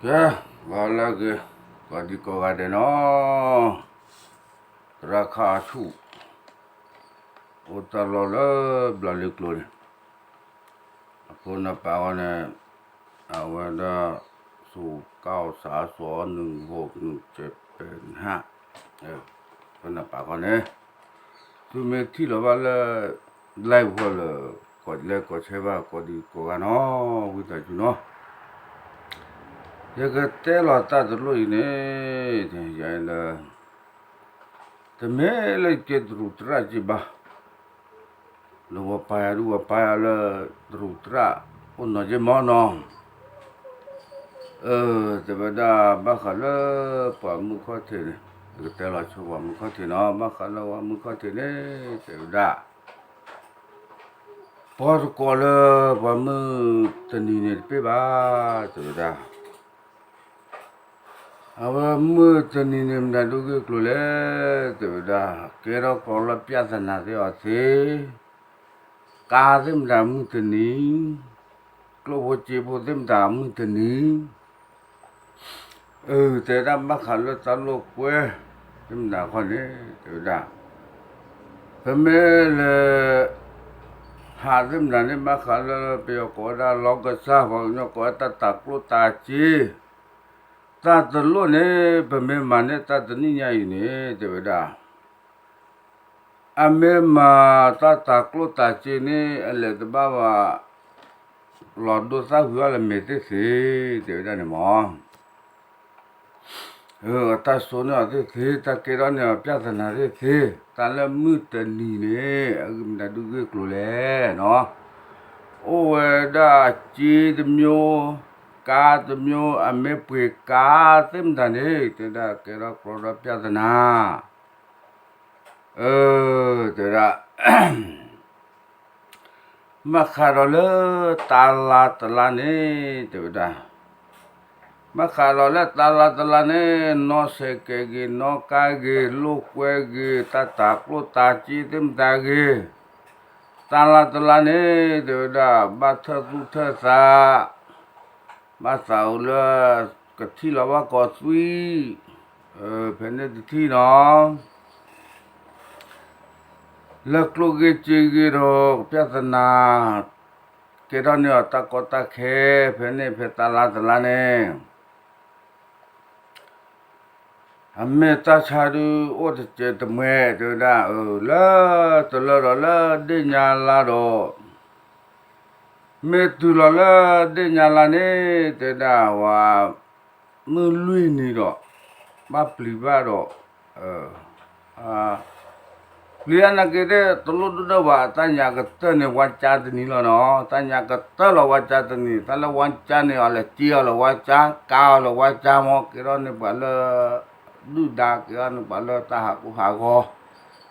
ကဲ, ဂီၤလၢအဂ့ၤ, ကိးဒံကိးဂၤဒဲးနီၤ, သရၣ်ခါအဆူၣ် အိၣ်တၢ်လီၢ်လၢဘျီလ့ကျိၤန့ၣ်, အဖိနပာ်ဃီန့ၣ်, အဝဲဒၣ် စူးကၣ်အီၣ်စးစီၤ နုၢ်ဟိးနုၢ်စဲးပဲနဟၣ်, ဖိနပာ်ဃီန့ၣ်, သုမ့ၢ်ထံၣ်လီၤဘၣ်လၢ live ဃီလၢ ကိးလဲၤကိးဆဲဘၣ်ကိးဒံကိးဂၤနီၤ, ဝံသးစူၤနီၤ ယကတဲလီၤတၢ်တလိၣ်အံၤန့ၣ်, ယလၢ တမ့ၢ်လၢယကဲတရူးတရၣ်က့ဘၣ်, လၢပှၤပာ်ယၤဒုးပှၤပာ်ယၤလၢ တရူးတရၣ်အိၣ်နီၤက့မီၢ်နီၤ, အၢ တဲဝဲဒၣ်ဘၣ်ဃးလၢပှၤမုၢ်ခီၣ်ထံးန့ၣ်, ယကတဲလီၤဆိပှၤမုၢ်ခီၣ်ထံးနီၤ, ဘၣ်ဃးလၢပှၤမုၢ်ခီၣ်ထံးန့ၣ် တဲဝဲဒၣ် ပှၤတကိးလၢပှၤမုၢ်တနံၤန့ၣ်တပ့ၢ်ဘၣ်, တဲဝဲဒၣ် အဝဲမုၢ်တနံၤန့ၣ်မတၤဒုးဂ့ၢ်ကျိၤလဲၣ်, တဲဝဲဒၣ် ကဲထီၣ်ကျီလၢ ပြဿနာ သ့ၣ်အီၤသ့, ကါသ့ၣ်မတၤမုၢ်တနံၤ, ကျိၣ်ဖိစ့ဖိသ့ၣ်မတၤမုၢ်တနံၤ, အၢ တဲဒၣ်ဘၣ်ဃးလၢတၢ်လိာ်ကွဲသ့ၣ်မတၤခီန့ၣ် တဲဝဲဒၣ် ပမ့ၢ်လဲၤ ဟးသ့ၣ်မတၤန့ၣ် ဘၣ်ဃးလၢပယီၤကိးဝဲဒၣ် လီကစၢ် ပှၤကညီကိးဝဲတၢ်တၤကျိၣ်တၤစ့, တၢ်တလိၣ်န့ၣ် ပမ့ၢ်မၤန့ၢ်တၢ်တနံၣ်ညါအံၤန့ၣ် တဲဝဲဒၣ် အမ့ၢ်မၤတၢ်တၤကျိၣ်တၤစ့န့ၣ် အလဲၤတဘၣ်ဘၣ် လီၤဒိသၣ်ဝံၤအီၤလၢမဲာ်သ့ၣ်သ့, တဲဝဲဒၣ်န့ၣ်မီၢ် အတၢ်စိန့ၢ်အီၤသ့ၣ်သ့, တၢ်ကဲထီၣ်န့ၢ်အီၤ ပြဿနာ သ့ၣ်သ့, တၢ်လၢမုၢ်တနံၤန့ၣ် အဂ့ၢ်မတၤဒုးဂ့ၢ်ကျိၤလဲၣ်နီၤ, အိၣ်ဝဲဒၣ်စ့တမျိုး, ကါတမျိုး, အမ့ၢ်ပှ့ၤကါသ့ၣ်မတၤန့ၣ် တဲဒၣ်ကဲထီၣ်ကျီဒီး ပြဿနာ အၢ တဲဝဲဒၣ် ဘၣ်ဃးဒီးလၢတၢ်လါတလါန့ၣ် တဲဝဲဒၣ်, ဘၣ်ဃးဒီးလၢတၢ်လါတလါန့ၣ် နီၣ်စဲးကဲးဂ့ၤ, နီၣ်ကါဂ့ၤ, လိာ်ကွဲဂ့ၤ, တၢ်တၤကျိၣ်တၤစ့သ့ၣ်မတၤဂ့ၤ, တၢ်လါတလါန့ၣ် တဲဝဲဒၣ် ဘၣ်ထၢၣ်သူၣ်ထၢၣ်သး ဘၣ်သးအိၣ်လၢ ကထံၣ်လီၤဘၣ်ကိးသွံၣ်, ဖဲန့ၣ်တထံၣ်နီၤ, လၢကျိၣ်ဂ့ၤစ့ဂ့ၤဒီး ပြဿနာ ကဲထီၣ်န့ၢ်အီၤတၢ်ကီတၢ်ခဲ ဖဲန့ၣ်ဖဲတၢ်လါတလါန့ၣ် အမ့ၢ်တၢ်ဆါဒုးအိၣ်တစဲးတမှဲ တဲဝဲဒၣ် လၢတလၢဒီးလၢဒ့ၣ်ညါလါဒီး မ့ၢ်တုၤလီၤလၢဒ့ၣ်ညါလါန့ၣ် တဲဝဲဒၣ် ဝၤ မုၢ်လွံၢ်နံၤဒီး ဘၣ်ပျံၤဘၣ်ဒီး ပျံၤအါနာ်က့ၤသ့ၣ် တလိၣ်ဒိၣ်ဒၣ်ဘၣ် တၢ်ညါကတၢၢ်န့ၣ် ဝါကၠါတနံၤလီၤနီၤ, တၢ်ညါကတၢၢ်လီၤ ဝါကၠါတနံၤ, တၢ်လၢဝါကၠါန့ၣ် အီၤလဲၤစ့အီၤလၢဝါကၠါ, ကါအီၤလၢဝါကၠါမီၢ်, ကဲထီၣ်န့ၢ်ပှၤလၢ ဒုၣ်ဒါ, ကဲထီၣ်န့ၢ်ပှၤလၢတၢ်ဟးဂူာ်ဟးဂီၤ,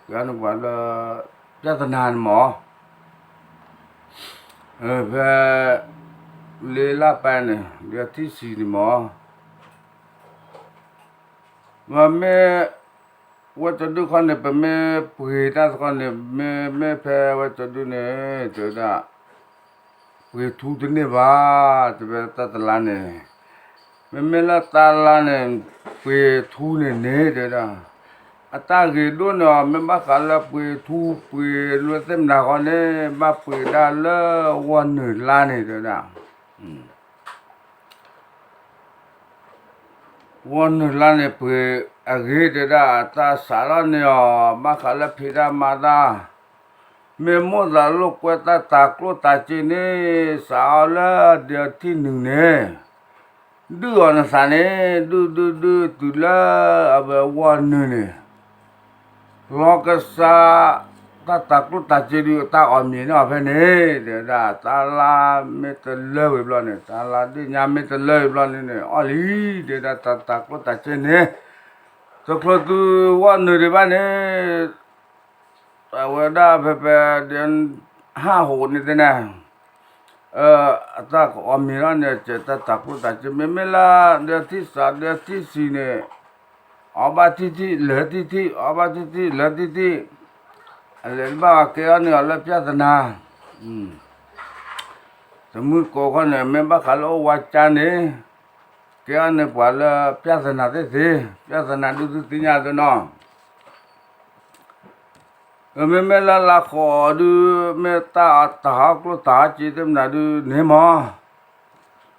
ကဲထီၣ်န့ၢ်ပှၤလၢ ပြဿနာန့ၣ်မီၢ် ဖဲ လ့လၢပၢ်န့ၣ် လၢထံၣ်ဆံးန့ၣ်မီၢ်, မ့ၢ် ဝဲကၠီဒုၣ်ခီန့ၣ် ပမ့ၢ်ပှ့ၤတၢ်တခီန့ၣ် မ့မ့ၢ်ဖဲဝဲကၠီဒုၣ်န့ၣ် တဲဝဲဒၣ် ပှ့ၤထူတန့ၢ်ဘၣ်, တဲဝဲတၢ်တလါန့ၣ်, မ့မ့ၢ်လၢတၢ်လါန့ၣ် ပှ့ၤထူန့ၣ်န့ၣ် တဲဝဲဒၣ် အတၢ်ဂ့ၤဒိၣ်န့ၣ်အီၤ မ့ၢ်ဘၣ်ဃးလၢပှ့ၤထူပှ့ၤလွဲသ့ၣ်မနၤဃီန့ၣ် ဘၣ်ပှ့ၤဒၣ်လၢဝီနုာ်လါန့ၣ် တဲဝဲဒၣ် ဝီနုာ်လါန့ၣ် ပှ့ၤအဂ့ၤတဲဒၣ် အတၢ်စးထီၣ်န့ၢ်အီၤ ဘၣ်ဃးလၢဖံးတၢ်မၤတၢ်, မ့ၢ်မိၣ်သးလိာ်ကွဲတၢ်တၤကျိၣ်တၤစ့န့ၣ် စးထီၣ်လၢဒ့ထံၣ်နုာ်န့ၣ်, ဒုၣ်အီၤနသးန့ၣ် ဒုၣ်ဒုၣ်ဒုၣ်တုၤလၢအဝဲဝီနုာ်န့ၣ် လီၤကစၢ် တၢ်တၤကျိၣ်တၤစ့ဒုး တၢ်အီၣ်မ့ၤန့ၢ်အီၤဖဲန့ၣ် တဲဝဲဒၣ် တၢ်လါမ့ၢ်တလၢဝံၤဘျီန့ၣ် တၢ်လါဒ့ၣ်ညါမ့ၢ်တလၢဝံၤဘျီန့ၣ်န့ၣ် အီၣ်လံ တဲဝဲဒၣ် တၢ်တၤကျိၣ်တၤစ့န့ၣ် တချုးတုၤဝီနုာ်ဒံးဘၣ်န့ၣ် အဝဲဒၣ်ဖဲဖဲ ဟးဟိးန့ၣ်သ့ၣ်န့ၣ် အတၢ်ကအီၣ်မ့ၤလီၤန့ၣ် စဲးတၢ်တၤကျိၣ်တၤစ့ မ့မ့ၢ်လၢ ဒ့ထံၣ်စး ဒ့ထံၣ်ဆံးန့ၣ် အီၣ်ဘၣ်ထံၣ်ထံၣ် လဲၤထံၣ်ထံၣ် အီၣ်ဘၣ်ထံၣ်ထံၣ် လဲၤထံၣ်ထံၣ် အလဲၤတဘၣ်အကဲအီၤန့ၣ် အီၤလၢပြဿနာ တမုၢ်ကိးခီန့ၣ် မ့ၢ်ဘၣ်ဃးလၢအဝါကၠါန့ၣ် ကဲအီၤန့ၣ်ပှၤလၢ ပြဿနာသ့ၣ်သ့, ပြဿနာဒုးသုသ့ၣ်ညါသ့နီၤ, မ့မ့ၢ်လၢလါဃိးဒုး မ့ၢ်တၢ်တၢ်ဟီၣ်ကျိၣ်တၢ်ဟီၣ်စ့သ့ၣ်မနုၤဒုးန့ၣ်မး,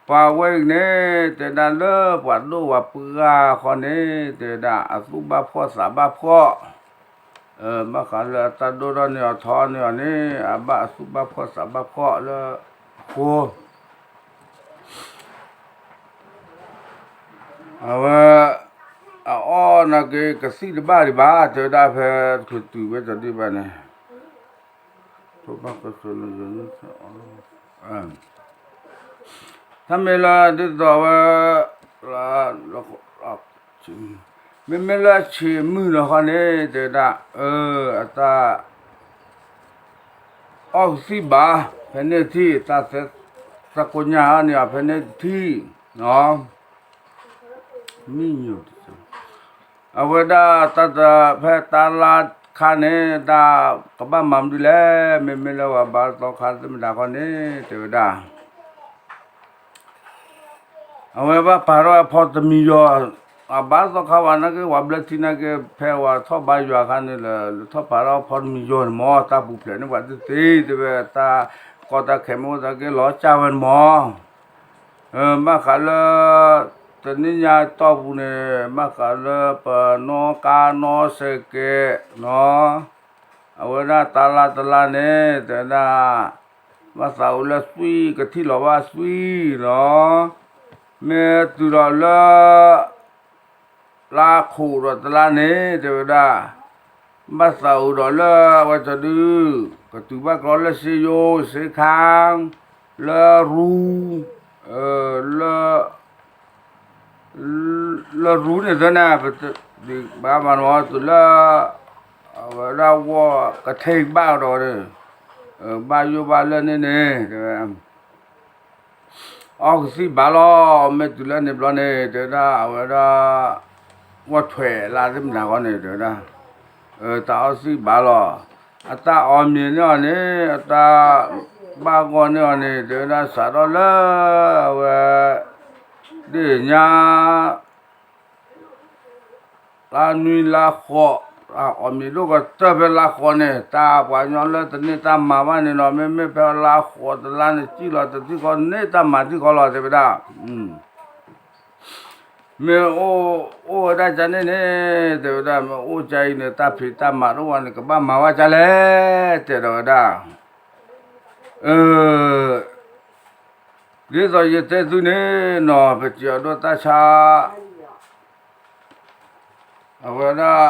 ပှၤဝဲအံၤန့ၣ် တဲဒၣ်လၢပှၤဒိၣ်ပှၤပှၢ်ဃီန့ၣ် တဲဒၣ် အသူၣ်ဘၣ်ဖှီၣ်သးဘၣ်ဖှီၣ်, ဘၣ်ဃးလၢအတၢ်ဒိၣ်ထီၣ်န့ၢ်အီၤထီန့ၢ်အီၤန့ၣ် အဘၣ်အသူၣ်ဘၣ်ဖှီၣ်သးဘၣ်ဖှီၣ်လၢအဃိ အဝဲ အအီၣ်နာ်က့ ကသံၣ်တဘၣ်ဒံးဘၣ် တဲဝဲဒၣ်ဖဲတချုးတုၤဝဲတဒံးဘၣ်န့ၣ်, တၢ်မ့ၢ်လၢဒ်သိးဝဲ မ့မ့ၢ်လၢဆံးမုၢ်လီၤဃီန့ၣ် တဲဝဲဒၣ် အတၢ် အီၣ်ကသံၣ်ဘၣ် ဖဲန့ၣ်ထံၣ် တၢ်သဲ တၢ်ကိညၢ်န့ၣ် ဖဲန့ၣ်ထံၣ်နီၤ, မံၤညိၣ် အဝဲဒၣ်တၢ်တဖဲတၢ်လၢခါန့ၣ် တၢ်ကဘၣ်မၤမနုၤလဲၣ်, မ့မ့ၢ်လၢပှၤဘါသီခါသ့ၣ်မတၤဃီန့ၣ် တဲဝဲဒၣ် အဝဲဘၣ်ပာ်ထီၣ်အဖီတမံၤယီၤ, အဘါသီခါဝဲနာ်က့ ပှၤဘျၢထံနာ်က့ ဖဲဝဲထီၣ်ဘါယွၤခါန့ၣ်လၢ လဲၤထီၣ်ပာ်ထီၣ်အဖီတမံၤယီၤန့ၣ်မး တၢ်ပူၤဖျဲးန့ၢ်ပှၤသ့ၣ်သ့ၣ် တဲဝဲတၢ်ကီတၢ်ခဲမ့ၢ်အိၣ်သနာ်က့ လီၤစၢ်ဝဲန့ၣ်မး ဘၣ်ဃးလၢ တနံၣ်ညါတီၢ်ပူၤန့ၣ် ဘၣ်ဃးလၢပနီၣ်ကါနီၣ်စဲးကဲးနီၤ, အဝဲဒၣ်တၢ်လါတလါန့ၣ် တဲဝဲဒၣ် ဘၣ်သးအိၣ်လၢသွံၣ် ကထံၣ်လီၤဘၣ်သွံၣ်နီၤ, မ့ၢ်တုၤဒီးလၢ လါခိးဒီးတလါန့ၣ် တဲဝဲဒၣ် ဘၣ်သးအိၣ်ဒီးလၢအဝဲတဒု ကတုၤဘၣ်ကျီလၢစ့ယိၤ စ့ခါ လၢရူ လၢ လၢရူန့ၣ်သၢန့ၣ် ပတဘၣ်မၤနီၤတုၤလၢ အဝဲဒၣ်ဝီၢ်ကထဲဘၣ်ဒီး ဘၣ်ယိၣ်ဘၣ်လၢာ်န့ၣ်န့ၣ် တဲဝဲ အီၣ်ကသံၣ်ဘၣ်လီၤ မ့ၢ်တုၤလၢန့ၣ်ဘျီန့ၣ် တဲဝဲဒၣ် အဝဲဒၣ် ဝီၢ်ထွဲးလါသ့ၣ်မတၤဃီန့ၣ် တဲဝဲဒၣ် တၢ်အီၣ်သံၣ်ဘၣ်လီၤ အတၢ်အီၣ်မ့ၤန့ၢ်အီၤန့ၣ် အတၢ်ဘၣ်ဂီၢ်န့ၢ်အီၤန့ၣ် တဲဝဲဒၣ်စးထီၣ်လၢ အဝဲ ဒ့ၣ်ညါ လါနွံလါဃိး အီၣ်မ့ၤဒိၣ်ကတၢၢ်ဖဲလါဃိးန့ၣ် တၢ်ပှၤကညီလၢတန့ၢ်တၢ်မၤဘၣ်န့ၣ်နီၤ မ့မ့ၢ်ဖဲလါဃိးတလါန့ၣ် စံၣ်လီၤတထံၣ်ဃီန့ၢ်တၢ်မၤထံၣ်ဃီလီၤ တဲဝဲဒၣ် မ့ၢ်အိၣ်ဝဲဒၣ်ကန့ၣ်န့ၣ် တဲဝဲဒၣ် မ့ၢ်အိၣ်ကါအံၤန့ၣ် တၢ်ဖံးတၢ်မၤတအိၣ်ဝဲန့ၣ် ကဘၣ်မၤဝဲကါလဲၣ် တဲဒီးဝဲဒၣ် ဒ်သိးယတဲသုန့ၣ်နီၤ ပစံးအဒိတၢ်ဆါ အဝဲဒၣ်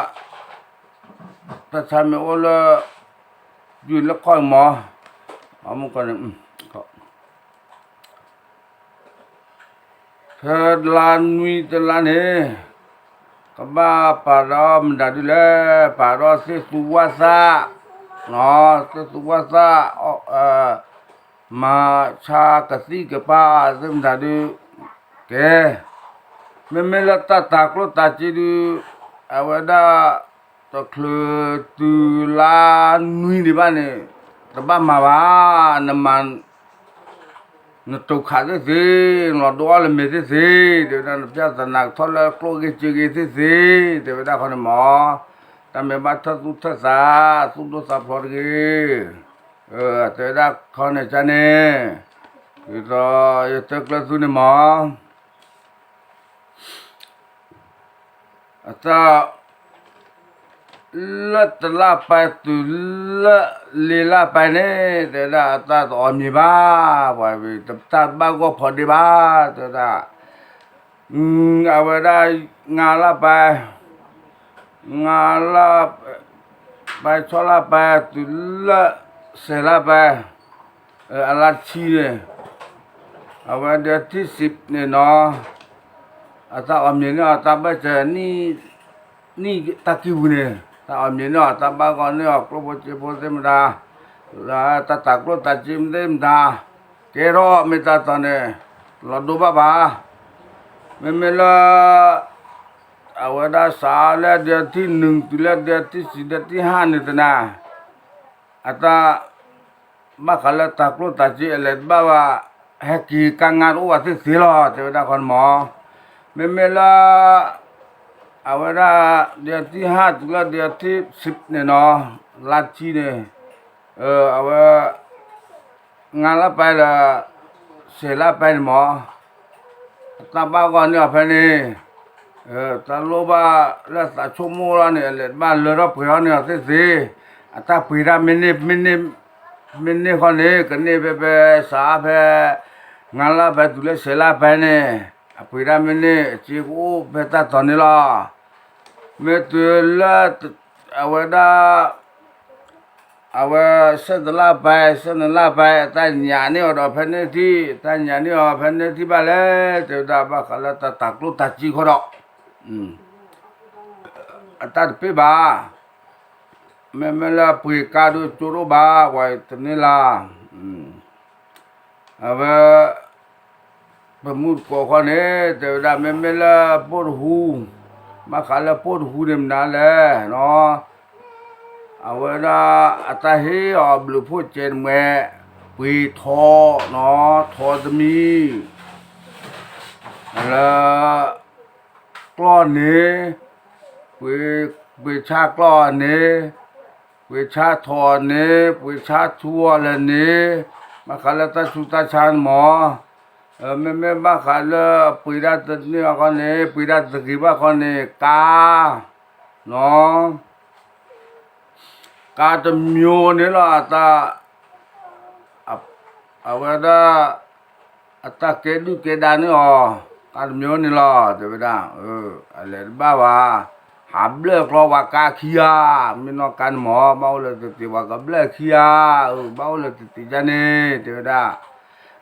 တၢ်ဆါမ့ၢ်အိၣ်လၢ ယုၢ်လၢခီၣ်မး အမူကီၢ်န့ၣ် ဖဲလါနွံတလါန့ၣ် ကဘၣ်ပာ်ဒီးမတၤဒုလဲၣ် ပာ်ဒီးသ့ၣ်သူဝၣ်သၣ် သ့ၣ်သူဝၣ်သၣ် မၤဆါကသံၣ်ကပၤသ့ၣ်မတၤဒု ကဲ မ့မ့ၢ်လၢတၢ်တၤကျိၣ်တၤစ့ဒု အဝဲဒၣ် တချုးတုၤလါနွံဒံးဘၣ်န့ၣ် တဘၣ်မၤဘၣ် နမၤ နတိာ်ခးသ့ၣ်သ့ၣ် နလီၤဒိအီၣ်လၢမဲာ်သ့ၣ်သ့ၣ် တဲဝဲဒၣ် နပြဿနာကထီၣ်လၢကျိၣ်ဂ့ၤစ့ဂ့ၤသ့ၣ်သ့ၣ် တဲဝဲဒၣ်ခီန့ၣ်မး တၢ်မ့ၢ်ဘၣ်ထၢၣ်သူၣ်ထၢၣ်သး သူၣ်ဒိၣ်သးဖျိးတဂ့ၤ တဲဝဲဒၣ်ခီန့ၣ်ကန့ၣ် ဒ်သိးယတဲကျၢၤသုန့ၣ်မး အတၢ် လၢတလါပၤတုၤလၢလံာ်လါပၤန့ၣ် တဲဝဲဒၣ်အတၢ်တအီၣ်မ့ၤဘၣ် ပှၤတၢ်ဘၣ်ဂီၢ်ဖီဒ့ဘၣ် တဲဝဲဒၣ် အဝဲဒၣ် ငါးလါပၤ ငါးလါပၤ ဆီလါပၤ တုၤလၢ စဲးလါပၤ အလါထံန့ၣ် အဝဲဒၣ်ထံၣ်စံးန့ၣ်နီၤ အတၢ်အီၣ်မ့ၤန့ၢ်အီၤ တၢ်ဘၣ်စၢၤ နံၣ်တၢ်ကံၢ်ပူၤန့ၣ် တၢ်အီၣ်မ့ၤန့ၢ်အီၤ တၢ်ဘၣ်ဂီၢ်န့ၢ်အီၤ ကျိဖိစ့ဖိသ့ၣ်မတၤ တၢ်တၤကျိၣ်တၤစ့သ့ၣ်မတၤ ကဲထီၣ်မ့ၢ်တၢ်တီၤန့ၣ် လီၤဒိဘၣ်ဘၣ် မ့မ့ၢ်လၢ အဝဲဒၣ်စးလၢဒၢထံၣ်နုာ်တုၤလၢဒၢထံၣ်ဆံးဒၢထံၣ်ဟါန့ၣ်တနၤ အတၢ် ဘၣ်ဃးလၢတၤကျိၣ်တၤစ့အလဲၤတဘၣ်ဘၣ် ဟဲက့ၤကါငါတအိၣ်ဘၣ်သ့ၣ်သ့ၣ်လီၤ တဲဝဲဒၣ်ခီန့ၣ်မး မ့မ့ၢ်လၢ အဝဲဒၣ် ဒ့ထံၣ်ဟၣ်တုၤလၢဒ့ထံၣ်စံးန့ၣ်နီၤ, လါဆံန့ၣ် အဝဲ ငါးလါပဲဒီး ဆယ်လါပဲန့ၣ်မး, အတၢ်ဘၣ်ဂီၢ်န့ၢ်အီၤဖဲန့ၣ်, တၢ်လိၣ်ဘၣ်လၢသးဆိကမိၣ်လီၤန့ၣ် အလဲၤတဘၣ်လၢထီၣ်ပှဲၤထီၣ်န့ၢ်အီၤသ့ၣ်သ့ၣ်, အတၢ်ပှ့ၤတၢ်မ့ၢ်န့ၢ် မ့ၢ်န့ၢ်ဃီန့ၣ် ကန့ၢ်ဖဲဖဲစးဖဲ ငါးလါပဲတုၤလၢဆယ်လါပဲန့ၣ် အပှ့ၤတၢ်မ့ၢ်န့ၢ် အစ့ကအိၣ်ဖဲတၢ်တီၤန့ၣ်လီၤ. မ့ၢ်တုၤလၢ အဝဲဒၣ် အဝဲ ဆယ့်တစ်လပိုင်း ဆယ့်နှစ်လပိုင်း အတၢ်ညၣ်န့ၢ်အီၤဒီးဖဲန့ၣ်ထံၣ် တၢ်ညၣ်န့ၢ်အီၤဖဲန့ၣ်ထံၣ်ဘၣ်လဲၣ် တဲဝဲဒၣ် ဘၣ်ဃးလၢတၢ်တၤကျိၣ်တၤစ့ခီဒီး အတၢ်တပ့ၢ်ဘၣ်, မ့မ့ၢ်လၢပှ့ၤကါဒိကၠိတအိၣ်ဘၣ် ပှၤတန့ၢ်လၢ် အဝဲ ပမုၢ်တကိးဃီန့ၣ် တဲဝဲဒၣ် မ့မ့ၢ်လၢပိၢ်တဟူ, ဘၣ်ဃးလၢပိၢ်တဟူန့ၣ်မနုၤလဲၣ်နီၤ, အဝဲဒၣ်အတၢ်ဟ့ၣ်အီၤဘျုးဖှိၣ်စဲးတမှဲး, ပှ့ၤထိးနီၤ ထိးတမံၤ လၢ ကျီၢ်န့ၣ်, ပှ့ၤ, ပှ့ၤဆါကျီၢ်န့ၣ်, ပှ့ၤဆါထိးန့ၣ်, ပှ့ၤဆါဆူအီၤလၢန့ၣ်, ဘၣ်ဃးလၢတၢ်ဆူးတၢ်ဆါန့ၣ်မး, မ့မ့ၢ်ဘၣ်ဃးလၢပှ့ၤဒၣ်တန့ၢ်အီၤခီန့ၣ် ပှ့ၤဒၣ်တဂ့ၤဘၣ်ခီန့ၣ် ကါ, နီၤ ကါတမျိုးန့ၣ်လီၤ အတၢ် အဝဲဒၣ် အတၢ်ကဲဒုၣ်ကဲဒါန့ၢ်အီၤ ကါတမျိုးန့ၣ်လီၤ တဲဝဲဒၣ်, အလဲၤတဘၣ်ဘၣ်, ဟးဘျၢၣ်ကျီဝဲကါခံဂၤ, မ့ၢ်နီၢ်ကါန့ၣ်မး ဘၣ်အိၣ်လၢတတ့ၤ ပှၤကဘျၢၣ်ခံဂၤ, ဘၣ်အိၣ်လၢတတ့ၤဒ်န့ၣ် တဲဝဲဒၣ်,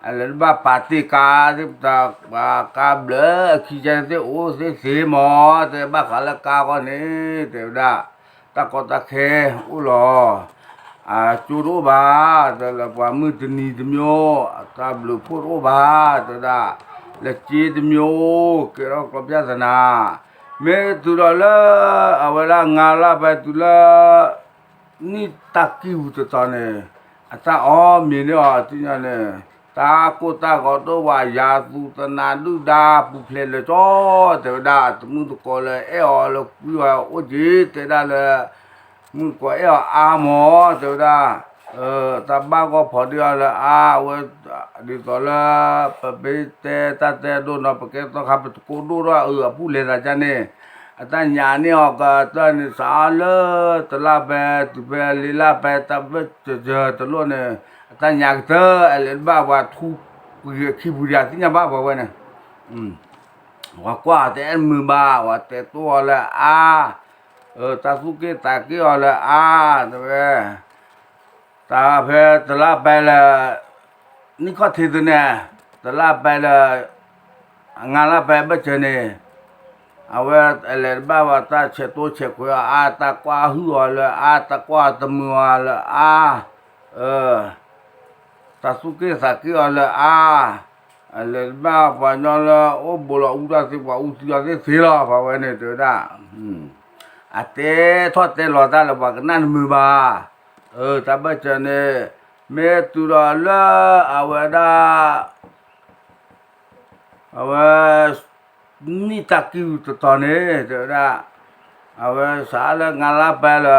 အလဲၤတဘၣ်ပာ်တ့ၢ်ကါသ့ၣ် ပှၤကါဘျၢၣ်အခံကဲသ့ၣ်အိၣ်သ့ၣ်သ့မး တဲဘၣ်ဃးလၢကါဃီန့ၣ် တဲဝဲဒၣ်, တၢ်ကီတၢ်ခဲအိၣ်လီၤ, အကၠိတအိၣ်ဘၣ်, တဲလၢပှၤမုၢ်တနံၤတမျိုး, အတၢ်ဘျုးဖှိၣ်တအိၣ်ဘၣ် တဲဝဲဒၣ်, လၢစ့တမျိုး ကဲထီၣ်ကျီပြဿနာ, မ့ၢ်တုၤဒီးလၢ အဝဲဒၣ်ငါးလါပဲတုၤလၢ နံၣ်တၢ်ကံၢ်ပူၤတတီၤန့ၣ်, အတၢ်အီၣ်မ့ၤန့ၢ်အီၤသ့ၣ်ညါန့ၣ်, တၢ်ကိၢ်တၢ်ဂီၤတအိၣ်ဘၣ် ယၤသူၣ်သနၤဒုၣ်ဒါ ပူၤဖျဲးလၢာ်ကၠီ, တဲဝဲဒၣ်, တမုၢ်တကိးလၢအဲၣ်အီၤလၢကွံအီၤအိၣ်က့ၤ တဲဒၣ်လၢ မုၢ်တကိးအဲၣ်အီၤအါမး တဲဝဲဒၣ်, တၢ်ဘၣ်ဂီၢ်ဖီၣ်ဒံးအီၤလၢအါ, အဝဲ ဒ်သိးလၢ ပမ့ၢ်တဲတၢ်တဲဒိၣ်နီၤ ပကဲသီခါ ပတကိးဒိၣ်ထီၣ်အၢ အပုၢ်လဲၤသးဒ်န့ၣ်, အတၢ်ညၣ်န့ၢ်အီၤကတၢၢ်န့ၣ် စးလၢတလါပဲ တုၤဖဲလ့လါပဲ တၢ်ဘၢၣ်စၢၤစၢၤတလိၣ်န့ၣ်, အတၢ်ညၣ်ကတၢၢ် အလဲၤတဘၣ်ပှၤထူပှ့ၤအခံပူၤဒံးသ့ၣ်ညါဘၣ်ပှၤဝဲန့ၣ် ပှၤကွၢ်တအဲၣ်မုာ်ဘၣ် ပှၤတဲတိၢ်အီၤလၢအါ, တၢ်သူၣ်က့ၣ်သးက့ၣ်အီၤလၢအါ, တဲဝဲ, တၢ်ဖဲတလါပဲလၢ နံၣ်ခီၣ်ထံးသုန့ၣ်, တလါပဲလၢ အငါးလါပဲဘၢၣ်စၢၤန့ၣ်, အဝဲအလဲၤတဘၣ်ဝဲတၢ်ဆဲးတိဆဲးခွဲးအီၤအါ, တၢ်ကွၢ်ဟုၣ်အီၤလၢအါ, တၢ်ကွၢ်တမုာ်အီၤလၢအါ, တၢ်သူၣ်က့ၣ်သးက့ၣ်အီၤလၢအါ, အလဲၤတဘၣ်ပှၤညီလၢအိၣ်ဘူးလီၤအူတၢ်သ့ ပှၤအူသံအီၤသ့သ့လီၤ ပှၤဝဲန့ၣ် တဲဝဲဒၣ်, အတဲထီၣ်တဲလီၤတၢ်လၢပှၤကနၣ်တမုာ်ဘၣ်, တၢ်ဘၢၣ်စၢၤန့ၣ်, မ့ၢ်တုၤဒီးလၢအဝဲဒၣ် အဝဲ နံၣ်တၢ်ကံၢ်တတီၤန့ၣ် တဲဝဲဒၣ်, အဝဲစးလၢငါးလါပဲလၢ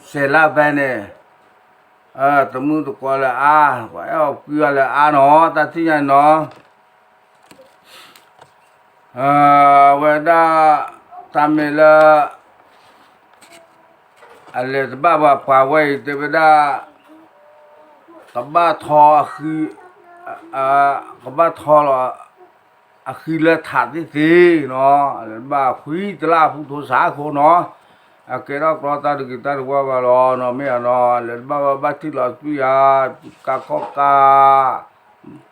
ဆယ်လါပဲန့ၣ်, တမုၢ်တကိးလၢအါ, ပှၤအဲၣ်အီၤကွံအီၤလၢအါနီၤ တၢ်ထံၣ်ညါနီၤ, အဝဲဒၣ် တၢ်မ့ၢ်လၢ အလဲၤတဘၣ်ဘၣ်ပှၤဝဲအံၤ တဲဝဲဒၣ်, ကဘၣ်ထီအဃံ, ကဘၣ်ထီလီၤ အဃံလၢထးသ့ၣ်သ့ၣ်နီၤ, အလဲၤတဘၣ်ဃံတလၢ်ဖူထိစးခိၣ်နီၤ, အကဲထီၣ်ကျီတၢ်တဂ့ၤတၢ်တဝါဘၣ်လီၤနီၤ မ့ၢ်ဧါနီၤ, လဲၤတဘၣ်ဘၣ်ဘၣ်ထံၣ်လီၤသွံၣ်ဧါ, ကါခီၣ်ကါ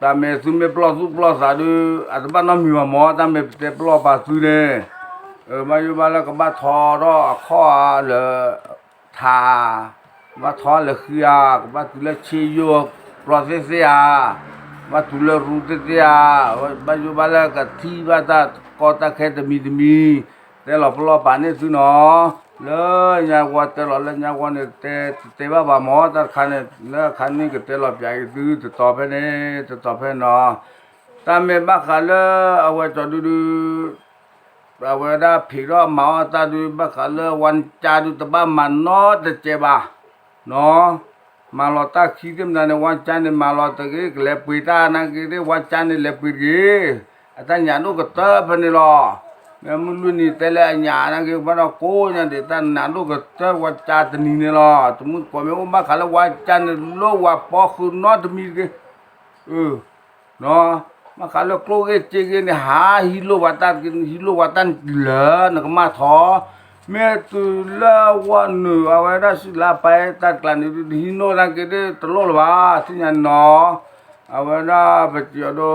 တၢ်မ့ၢ်သုမ့ၢ်ပလီၢ်သူၣ်ပလီၢ်သးဒုး အတဘၣ်နီတမံၤဘၣ်မၢ်, တၢ်မ့ၢ်ပတဲပလီၢ်ပာ်သုန့ၣ်, ဘၣ်ယိၣ်ဘၣ်လၢကဘၣ်ထီထီၣ်အခီၣ်ဧါလၢ ထး, ကဘၣ်ထီလၢဃံဧါ, ကဘၣ်တုၤလၢဆ့ယိၣ်ကျီသ့ၣ်သ့ၣ်ဧါ, ကဘၣ်တုၤလၢရူသ့ၣ်သ့ၣ်ဧါ, ဘၣ်ယိၣ်ဘၣ်လၢကထံၣ်ဘၣ်တၢ်ကီတၢ်ခဲတမံၤတမံၤ, တဲလီၤပလီၢ်ပာ်န့ၢ်သုနီၤ, လၢညါဝီတဲလီၤလၢညါဝီန့ၣ် တဲတတဲဘၣ်ဘၣ်မၢ်, တၢ်တခါန့ၣ် လၢအခါန့ၣ်ကတဲလီၤပၠးက့ၤသု တတီၤဖဲန့ၣ် တတီၤဖဲနီၤ တၢ်မ့ၢ်ဘၣ်ဃးလၢအဝဲကၠီဒုဒု အဝဲဒၣ်ဖံးထီၣ်မၤအီၣ်တၢ်ဒု ဘၣ်ဃးလၢဝါကၠါဒု တဘၣ်မၤနီတစဲးဘၣ်, နီၤ, မၤလီၤတၢ်ခံသ့ၣ်မတၤန့ၣ် ဝါကၠါန့ၣ် မၤလီၤတဂ့ၤ ကလဲၤပှ့ၤတၢ်နာ်က့သ့ၣ် ဝါကၠါန့ၣ် လဲၤပှ့ၤတဂ့ၤ, အတၢ်ညၣ်ဒိၣ်ကတၢၢ်ဖဲန့ၣ်လီၤ. မ့ၢ်မုၢ်လွံၢ်နံၤတဲလၢအညၣ်နာ်က့ ဘၣ်ဒီးကိးညါဒံး တၢ်နာ်ဒိၣ်ကတၢၢ်ဝါကၠါတနံၤန့ၣ်လီၤ. တမုၢ်တကိးမ့ၢ်အိၣ်ဘၣ်ဃးလၢဝါကၠါန့ၣ် လိၣ်ဝၤပီဃုာ်နီတမံၤတဂ့ၤ ဘၣ်ဃးလၢကျိၣ်ဂ့ၢ်စ့ဂ့ၢ်န့ၣ် ဟးဟံးလိၣ်ဝဲတၢ် ဟံးလိၣ်ဝဲတၢ်လၢနကမၣ်ထီ, မ့ၢ်တုၤလၢဝီနုာ်အဝဲဒၣ်စံးလါပာ်တၢ်တကျးန့ၣ် တဟံးနိၣ်နာ်က့ဒ်တလိၣ်လၢၤဘၣ် သ့ၣ်ညါနီၤ, အဝဲဒၣ်ပစံးအီၤဒိ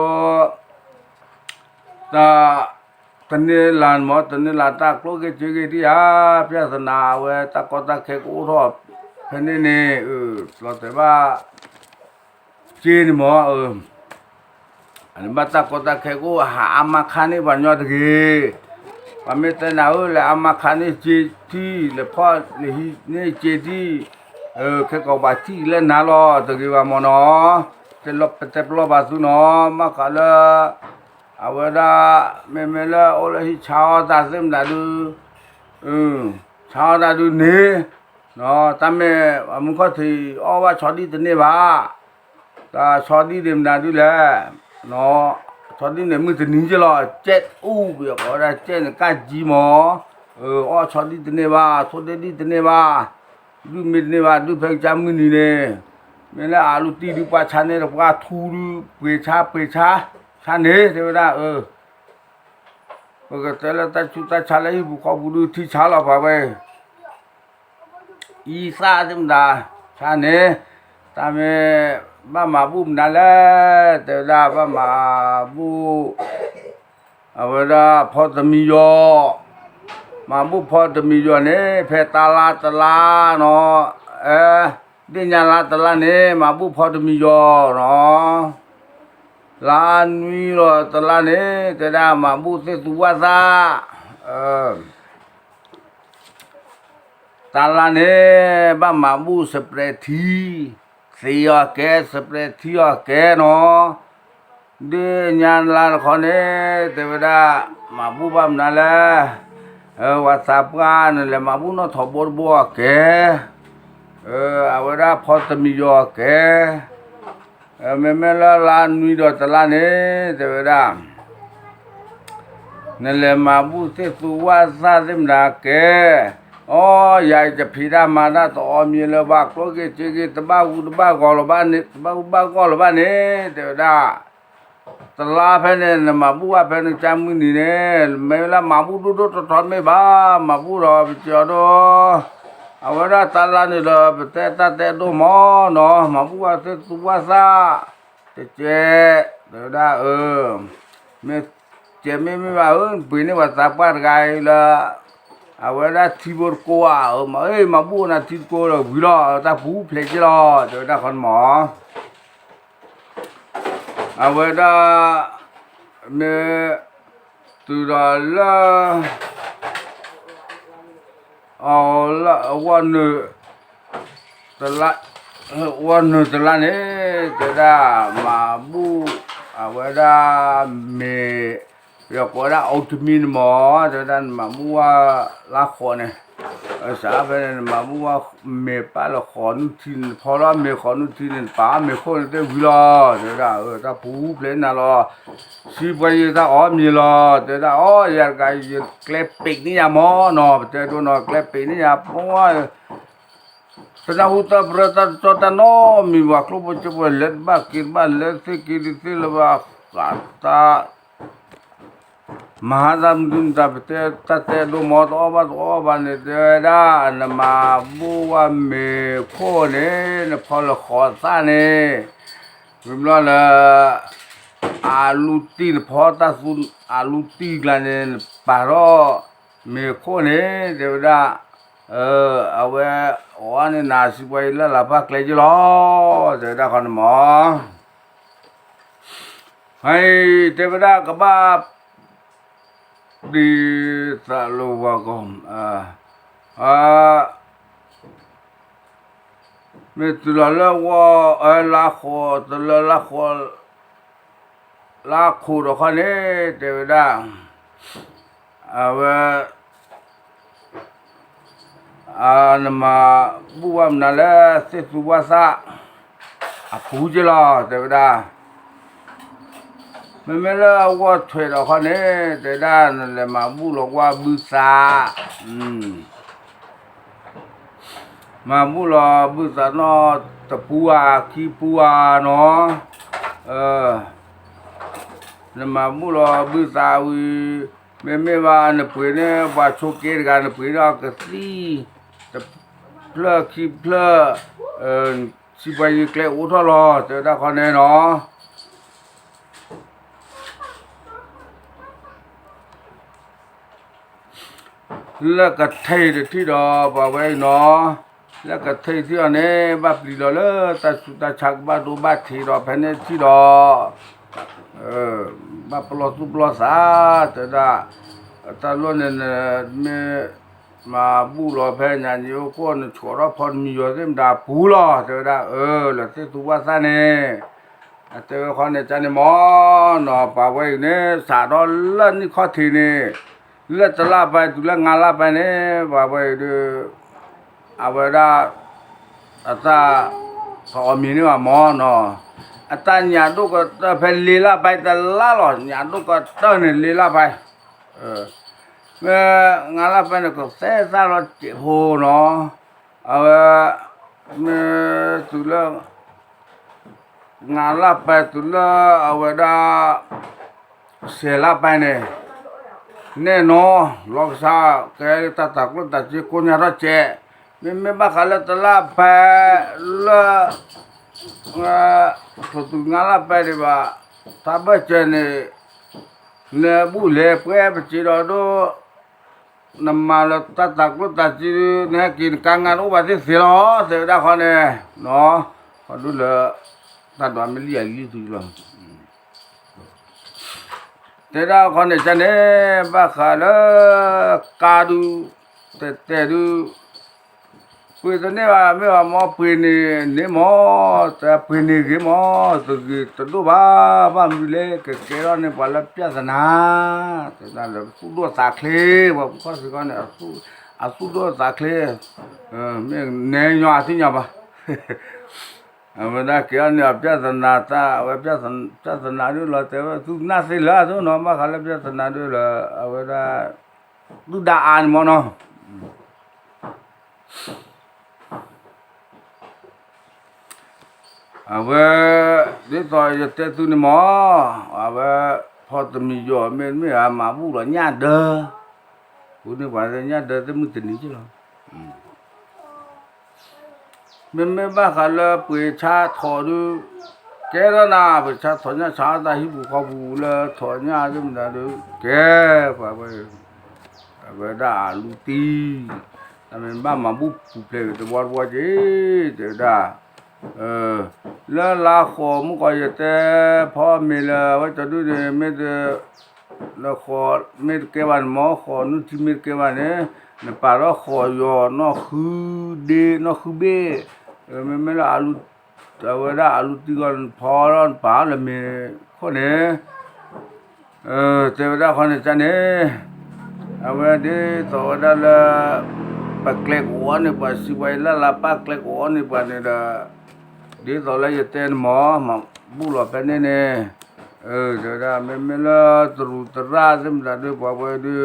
တၢ် တန့ၤလၤမၢ် တန့ၤလၤတၢ်ကျိၣ်ဂ့ၢ်စ့ဂ့ၢ်ဒံးဧါ, ဖဲသနာ်အဝဲတၢ်ကီတၢ်ခဲကအိၣ်ထီၣ်ဖဲန့ၣ်န့ၣ် လီၤတဲာ်ဘၣ် စ့န့ၣ်မၢ် ဘၣ်တၢ်ကီတၢ်ခဲကအိၣ် ဟးအါမးခါန့ၢ်ပှၤညီတဂ့ၤ, ပှၤမ့ၢ်တဲနၤဧၢ လဲၤအါမးခါန့ၢ်စ့ထံ လဲၤဖီၣ်လဲၤဟံးန့ၢ်စ့ထံ, ခဲကီးပှၤထံၣ်လၢနၤလီၤ တဂ့ၤဘၣ်မၢ်နီၤ, ပတဲပလီၢ်ဘၣ်သုနီၤ ဘၣ်ဃးလၢ အဝဲဒၣ် မ့မ့ၢ်လၢအိၣ်လၢဟံၣ်ဆါအီၣ်တၢ်သ့ၣ်မတၤဒု ဆါအီၣ်တၢ်ဒုန့ၣ် တၢ်မ့ၢ်အမူခီၣ်ထံးအီၣ်ဘၣ်ဆီဒံၣ်တန့ၢ်ဘၣ်, တၢ်ဆီဒံၣ်ဒံးမနုၤဒုလဲၣ်, ဆီဒံၣ်န့ၣ်မုၢ်တနံၤက့လီၤ ကဲးအူပယီၤကိးဝဲဒၣ်ကဲးန့ၣ်ကၢ်ကၠံမၢ်, အီၣ်ဆီဒံၣ်တန့ၢ်ဘၣ် ထိၣ်ဒ့ဒံၣ်တန့ၢ်ဘၣ်, ဒုၣ်မ့ၢ်တန့ၢ်ဘၣ် ဒုၣ်ဖဲကစၢ်မုၢ်နံၤန့ၣ်, မ့ၢ်လၢအလူတံၢ်ဒုပှၤဆါန့ၢ်တပှၢ်ထူဒု ပှ့ၤဆါပှ့ၤဆါ, ဆါန့ၢ်တဲဝဲဒၣ် ပကတဲလၢတၢ်ဆူးတၢ်ဆါလၢဟံၣ်ပူၤဃီပူၤဒုထံဆါလီၤပှၤဝဲ, အံသၣ်သ့ၣ်မတၤ, ဆါန့ၣ်, တၢ်မ့ၢ်, ဘၣ်မၤဘူၣ်မနုၤလဲၣ်, တဲဝဲဒၣ်ဘၣ်မၤဘူၣ်, အဝဲဒၣ်ဖီတမံၤယီၤ, မၤဘူၣ်ဖီတမံၤယီၤန့ၣ် ဖဲတလါတလါနီၤ, အဲ, ဒ့ၣ်ညါလါတလါန့ၣ် မၤဘူၣ်ဖီတမံၤယီၤနီၤ, လါနွံလီၤတလါန့ၣ် တဲဒၣ်မၤဘူၣ်သ့ၣ်သူဝၣ်သၣ်, တလါန့ၣ် ဘၣ်မၤဘူၣ်စပြဲးထံ, သ့အီၤကဲ စပြဲးထံအီၤကဲနီၤ, ဒ့ၣ်ညါလါတခီန့ၣ် တဲဝဲဒၣ်, မၤဘူၣ်ဘၣ်မနုၤလဲၣ်, ဝၤသးပှၢ်နလဲၤမၤဘူၣ်နီၣ်ထိးဘိတဘိအီၤကဲ, အဝဲဒၣ်ဖီတမံၤယီၤအီၤကဲ, မ့မ့ၢ်လၢလါနွံဒီးတလါန့ၣ် တဲဝဲဒၣ် နလဲၤမၤဘူၣ်သ့ၣ်သူဝၣ်သၣ်သ့ၣ်မတၤကဲ, အိ ယၤအံၤတဖံးတၢ်မၤတၢ်တအီမံၤလၢၤဘၣ် ကျိၣ်ဂ့ၢ်စ့ဂ့ၢ် တဘၣ်ဂူာ်တဘၣ်ဂီၤလၢၤဘၣ်န့ၣ် တဘၣ်ဂူာ်ဘၣ်ဂီၤလၢၤဘၣ်န့ၣ် တဲဝဲဒၣ်, တလါဖဲန့ၣ် နမၤဘူၣ်ဘၣ်ဖဲနကစၢ်မုၢ်နံၤန့ၣ် မ့ၢ်လၢမၤဘူၣ်ဒိၣ်ဒိၣ်ထီထီမ့ၢ်ဘၣ် မၤဘူၣ်ဒီးပစံးအီၤဒိ အဝဲဒၣ်တလါန့ၣ်ဒီး ပတဲတၢ်တဲဒိၣ်မးနီၤ မၤဘူၣ်ဘၣ်သ့ၣ်သူဝၣ်သၣ်, တကဲ, တဲဝဲဒၣ်, မ့ၢ်ကဲမ့ၢ်မ့ၢ်ဘၣ်ဧၢ ပှ့ၤန့ၢ်ပှၤသးပှၢ်တဂၤအံၤလၢ အဝဲဒၣ်ထံဖိတကိးဧါ, မ့ၢ်မၤဘူၣ်နၤထံတကိးဒီးဝံၤလီၤ တၢ်ပူၤဖျဲးက့လီၤ တဲဝဲဒၣ်ခီန့ၣ်မး အဝဲဒၣ် မ့ၢ်တုၤဒီးလၢ အဝဲ ဝဲနုာ်တလါန့ၣ် တဲဝဲဒၣ်မၤဘူၣ် အဝဲဒၣ်မ့ၤ ပယီၤကိးဝဲဒၣ် oatmeal န့ၣ်မး တဲဝဲဒၣ်နမၤဘူၣ်ဝဲလါဃိးန့ၣ် စးဖဲန့ၣ် နမၤဘူၣ်ဝဲမ့ၤပာ်လၢဃိးနုၢ်ထံန့ၣ် နဖီထီၣ်မ့ၤဃိးနုၢ်ထံန့ၣ် နပာ်မ့ၤခိၣ်န့ၣ်သ့ၣ်ဝံၤလီၤ တဲဝဲဒၣ် တၢ်ပူၤဖျဲးနၤလီၤ စံးပှၤယတၢ်အီၣ်မံၤလီၤ တဲဝဲဒၣ် အီ ယၤတဂၤ ယကျဲပ့းန့ၢ်ယၤမးနီၤ ပတဲဒိနီၤ ကျဲပ့းန့ၢ်ယၤ ပှၤ တနၢ်ဟူတၢ်ပရၢတၢ်တကၠီတၢ်နီတမံၤဘၣ် ကျိၣ်ဖိစ့ဖိ လဲၤတဘၣ်က့ၤတဘၣ် လဲၤသ့က့ၤတသ့လၢၤဘၣ် ဃးတၢ် မၤဟါတၢ်မနုၤမတၤ ပတဲတၢ်တဲဒိမး တအီၣ်ဘၣ်တအီၣ်ဘၣ်န့ၣ် တဲဝဲဒၣ် နမၤဘူၣ်ဝဲမ့ၤခိၣ်န့ၣ် နဖီလၢဃိးသၣ်န့ၣ် ဝံၤဘျီလၢ အလူတံၢ်နဖီတၢ်သူ အလူတံၢ်ကျါန့ၣ် နပာ်ထီၣ်မ့ၤခိၣ်န့ၣ် တဲဝဲဒၣ် အဝဲ အီၣ်န့ၣ်နၤ စံးပှၤယလၢ်လၤပၢ်ကျဲယလီၤ တဲဝဲဒၣ်ခီန့ၣ်မး ဟဲ တဲဝဲဒၣ်ကဘၣ် ဒ်သးလိဝၤကီၢ် မ့ၢ်တုၤလီၤလၢဝီ လါဃိး တလၢလါဃိး လါခိၣ်ဒီးခီန့ၣ် တဲဝဲဒၣ်, အဝဲ နမၤဘူၣ်ဝဲမနုၤလၢသ့ၣ်သူဝၣ်သၣ် အပူၤက့လီၤ တဲဝဲဒၣ်. မ့မ့ၢ်လၢအဂီၢ်ထွဲးဒီးခီန့ၣ် တဲဝဲဒၣ် နလဲၤမၤဘူၣ်လီၤဝဲဘုသး, မၤဘူၣ်လီၤဘုသးနီၢ်တပူဧါ ခံပူဧါနီၤ, နမၤဘူၣ်လီၤဘုသးဝံၤ, မ့မ့ၢ်ဘၣ်နပှ့ၤန့ၢ်ပှၤဆိးက့တဂၤ နပှ့ၤန့ၢ်အီၤကသံၣ် တဖျၢၣ်ခံဖျၢၣ်, စံးပှၤယံၤကျဲအိးထီၣ်လီၤ တဲဝဲဒၣ်ခီန့ၣ်နီၤ. လၢကထံၣ်တထံၣ်ဒီးပှၤဝဲအံၤနီၤ, လၢကထံၣ်ထံၣ်အီၤန့ၣ် ဘၣ်ပျံၤလီၤလၢတၢ်ဆူးတၢ်ဆါကဘၣ်ဒိဘၣ်ထံးဒီးဖဲန့ၣ်ထံၣ်ဒီး ဘၣ်ပလီၢ်သူၣ်ပလီၢ်သး, တဲဒၣ်, တၢ်လီၢ်န့ၣ် မ့ၢ်မၤဘူၣ်လီၤဖဲညါန့ၣ် အိၣ်ခိၣ် နဆှီထီၣ်ဖီတမံၤယီၤသ့ၣ်မတၤပူၤလီၤ တဲဝဲဒၣ်, အၢ လၢသ့ၣ်သူဝၣ်သၣ်န့ၣ်, အတဲဝဲခီန့ၣ် ကန့ၣ်မ့ၢ်နီၤ ပှၤဝဲအံၤန့ၣ် စးထီၣ်လၢနံၣ်ခီၣ်ထံးန့ၣ် လၢတလါပှဲၤတုၤလၢငါးလါပှဲၤန့ၣ် ပှၤဝဲအံၤဒီး အဝဲဒၣ် အတၢ် တအီၣ်မ့ၤန့ၢ်ဘၣ်မ့ၢ်နီၤ, အတၢ်ညၣ်ဒိၣ်ကတၢၢ်ဖဲလ့လါပှဲၤတလါလီၤ ညၣ်ဒိၣ်ကတၢၢ်န့ၣ်လ့လါပှဲၤ, မ့ၢ်ငါးလါပှဲၤန့ၣ် ကသဲသၣ်လီၤစဲးဖိနီၤ, အဝဲ မ့ၢ်တုၤလၢ ငါးလါပှဲၤတုၤလၢအဝဲဒၣ် ဆယ်လါပှဲၤန့ၣ် နဲၣ်နီၤ လီၤကစၢ် ကဲတၢ်တၤကျိၣ်တၤစ့ကိညါထီၣ်စဲး, မ့မ့ၢ်ဘၣ်ဃးလၢတလါပှဲၤလၢ ထိၣ်တုၤငါးလါပှဲၤဒံးဘၣ်, တၢ်ဘၢၣ်စၢၤန့ၣ် နဘူၣ်လဲၤပှဲၤပစ့းဒီးဒိၣ် နမၤလၢတၢ်တၤကျိၣ်တၤစ့ နဟဲက့ၤနကါငါတအိၣ်ဘၣ်သ့ၣ်သ့ၣ်လီၤ တဲဝဲဒၣ်ခီန့ၣ်, ခီဒုလၢ တၢ်ဒွးမ့ၢ်လံယၤလံသုလီၤ, တဲဒၣ်ခီန့ၣ်ကန့ၣ် ဘၣ်ဃးလၢ ကါဒု တဲတဲဒု ပှ့ၤတန့ၢ်ဘၣ် မ့ၢ်ဘၣ်မ့ၢ်ပှ့ၤန့ၢ်န့ၣ်မ့ၢ် တပှ့ၤန့ၢ်ဂ့ၤမ့ၢ် တဂ့ၤတဒိၣ်ဘၣ် ဘၣ်မနုၤလဲၣ် ကကဲထီၣ်န့ၢ်ပှၤလၢ ပြဿနာ တဲဒၣ်လၢသူၣ်ဒိၣ်သးချ့ ပှၤပခီၣ်စ့ၢ်ကီးန့ၣ် အသူၣ်ဒိၣ်သးချ့ မ့ၢ်နဲညီအသ့ၣ်ညါဘၣ် အဝဲဒၣ်ကဲထီၣ်န့ၢ်အ ပြဿနာ တၢ် အဝဲ ပြဿနာ ဒုလီၤ တဲဝဲ သုကနၣ်သ့လၢအသိးနီၤ ဘၣ်ဃးလၢ ပြဿနာ ဒုလီၤ အဝဲဒၣ် ဒုၣ်ဒါအါန့ၣ်မ့ၢ်နီၤ အဝဲ ဒ်သိးယတဲသုန့ၣ်မ့ၢ် အဝဲ ဖီတမံၤယီၤ မ့တမ့ၢ် အမၤဘူၣ်ဒီးညၣ်ဒၢ ဃုန့ၢ်ပှၤညၣ်ဒၢသ့ၣ်မုၢ်တနံၤက့လီၤ မ့မ့ၢ်ဘၣ်ဃးလၢပှ့ၤဆါထိးဒု ကဲထီၣ်နၤ ပှ့ၤဆါထိးညၣ်ဆါတၢ်ဟံၣ်ပူၤဃီပူၤလၢထိးညၣ်သ့ၣ်မတၤဒု ကဲ ပှၤဝဲ အဝဲဒၣ်အလူတံၢ် တၢ်မ့ၢ်ဘၣ်မၤဘူၣ်ပူၤဖျဲးဂ့ၤတဝီတဝီက့ၤ တဲဝဲဒၣ် လၢလါဃိးမုၢ်ကီးယတဲ ဖီမ့ၤလၢအဝဲကၠီဒုန့ၣ် မ့ၢ်တ နဃိးမ့ၢ်တကဲဘၣ်န့ၣ် မ့ၢ်ဃိးနုၢ်ထံမ့ၢ်တကဲဘၣ်န့ၣ် နပာ်ထီၣ်ဃိးယီၤ နီၢ်ဃုဒ့ နီၢ်ဃုဘ့ၣ် မ့မ့ၢ်လၢအလူ အဝဲဒၣ်အလူတံၢ်ဂီၢ် နဖီထီၣ်နပာ်ထီၣ်လၢမ့ၤခိၣ်န့ၣ် တဲဝဲဒၣ်ခီန့ၣ်ကန့ၣ် အဝဲဒ်သိးဝဲဒၣ်လၢ ပကျဲကအိးန့ၢ်ပှၤ စံးပှၤအံၤလၢ်လၢ် ပကျဲကအိးန့ၢ်ပှၤန့ၣ်ဒီး ဒ်သိးလၢယတဲန့ၣ်မ့ၢ် မၤဘူၣ်လီၤဖဲန့ၣ်န့ၣ် တဲဝဲဒၣ် မ့မ့ၢ်လၢတရူးသရၣ်သ့ၣ်မတၤဒု ပှၤဝဲဒု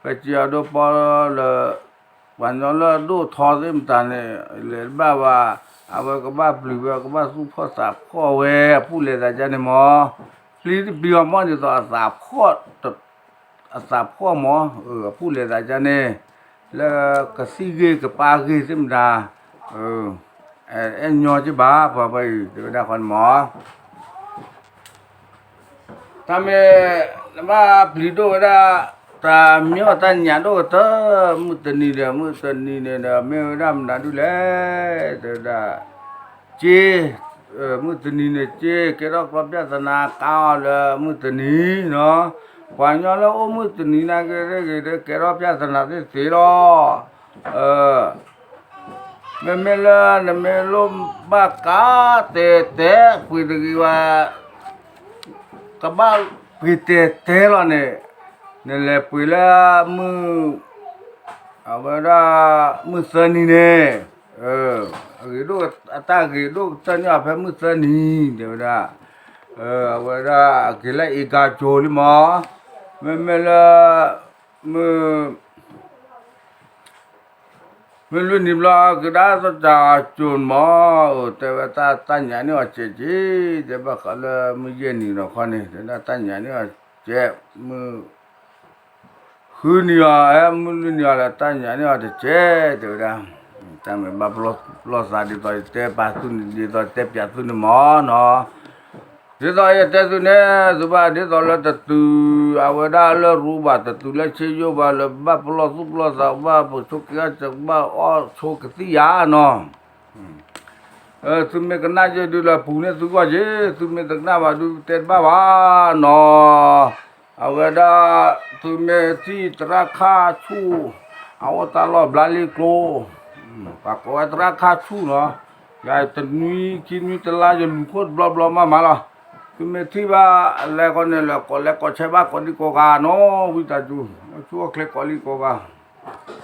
ပစံးအဒိပီလၢ ပှၤကညီလၢအဒိၣ်ထီသ့ၣ်မတၤန့ၣ် လဲၤတဘၣ်ဘၣ် အဝဲကဘၣ်ပျံၤဝဲ ကဘၣ်သူၣ်ဖှီၣ်သးဖှီၣ်ဝဲ အပူၤလဲၤသးကန့ၣ်မ့ၢ် ပျံၤတပျံၤအီၤမ့ၢ်ဒ်သိးအသးဖှီၣ် အသးဖှီၣ်မ့ၢ် အပူၤလဲၤသးကန့ၣ် လၢကသံၣ်ဂ့ၢ်ကပၢ်ဂ့ၢ်သ့ၣ်မတၤ အဲၣ်ညီက့ဘၣ် ပှၤပှၤအံၤ တဲဝဲဒၣ်ခီန့ၣ်မ့ၢ် တၢ်မ့ၢ် နဘၣ်ပျံၤဒိၣ်ဝဲဒၣ် တၢ်မ့ၢ်အီၣ်တၢ်ညၣ်ဒိၣ်ကတၢၢ် မုၢ်တနံၤဒီး မုၢ်တနံၤန့ၣ်ဒီး မ့ၢ်ဝဲဒၣ်မနုၤဒုလဲၣ် တဲဝဲဒၣ် က့ မုၢ်တနံၤန့ၣ်က့ ကဲထီၣ်ကျီပြဿနာ ကါအီၤလၢမုၢ်တနံၤနီၤ ပှၤကညီလၢအိၣ်မုၢ်တနံၤနာ်က့ ကဲထီၣ်ပြဿနာသ့ၣ်သ့ၣ်လီၤ မ့မ့ၢ်လၢနမ့ၢ်လိၣ်ဘၣ်ကါတဲတဲ ပှ့ၤတဂ့ၤဝဲ ပှ့ၤ ကဘၣ်ပှ့ၤတဲာ်တဲာ်လီၤန့ၣ်, နလဲၤပှ့ၤလၢမုၢ်, အဝဲဒၣ် မုၢ်သၢနံၤန့ၣ်, အဂ့ၤဒိၣ်, အတၢ်ဂ့ၤဒိၣ်ကတၢၢ်န့ၢ်အီၤဖဲမုၢ်သၢနံၤ တဲဝဲဒၣ်, အဝဲဒၣ်အက့ၤလၢအ့ကၤကၠိၤလံမး, မ့မ့ၢ်လၢ မုၢ် မုၢ်လွံၢ်နံၤဘျီ ကဒါသတးကၠိၤမး, အိၣ်တဲဝဲတၢ်တၢ်ညၣ်န့ၢ်အီၤစဲးက့ၤ, တဲဘၣ်ဃးလၢမုၢ်ယဲၢ်နံၤဒီးခီန့ၣ် တဲဒၣ်တၢ်ညၣ်န့ၢ်အီၤစဲး, မုၢ် ဃုနံၤအီၤ ဟဲမုၢ်လွံၢ်နံၤအီၤလၢတၢ်ညၣ်န့ၢ်အီၤတစဲး တဲဝဲဒၣ်, တၢ်မ့ၢ်ဘၣ်ပလီၢ်သးဒ်သိးယတဲပာ်သုန့ၣ် ဒ်သိးတဲပၠးသုန့ၣ်မးနီၤ ဒ်သိးယတဲသုန့ၣ် သုဘၣ်ဒ်သိးလၢတတုၤ အဝဲဒၣ်လၢရူဘၣ်တတုၤလၢဆ့ယိၣ်ဘၣ် လၢဘၣ်ပလီၢ်သူၣ်ပလီၢ်သး ဘၣ်ပဆိက့အါစၢၤ ဘၣ်အီၣ်ဆိကသံၣ်ယါနီၤ, သုမ့ၢ်ကနၣ်ယဲဒုးလၢပူၤန့ၣ်သုဂီၢ်က့ၤ, သုမ့ၢ်တကနၣ်ဘၣ်ဒုးတဲတဘၣ်ဘၣ်နီၤ, အဝဲဒၣ် သုမ့ၢ်ထံၣ်သရၣ်ခါဆူၣ် အအိၣ်တၢ်လီၢ်ဘျါလံကျိ ပှၤကိးဝဲသရၣ်ခါဆူၣ်နီၤ, ယတနွံခံနွံတလါယလူၤခိၣ်တဘျီဘျီမးမးလီၤ, သုမ့ၢ်ထံၣ်ဘၣ်လဲၤဃီန့ၣ် လဲၤကိးလဲၤကိးဆဲးဘၣ်ကိးဒံကိးဂၤနီၤ ဝံသးစူၤ ဆူၣ်အိၣ်ချ့ကိးလံကိးဂၤ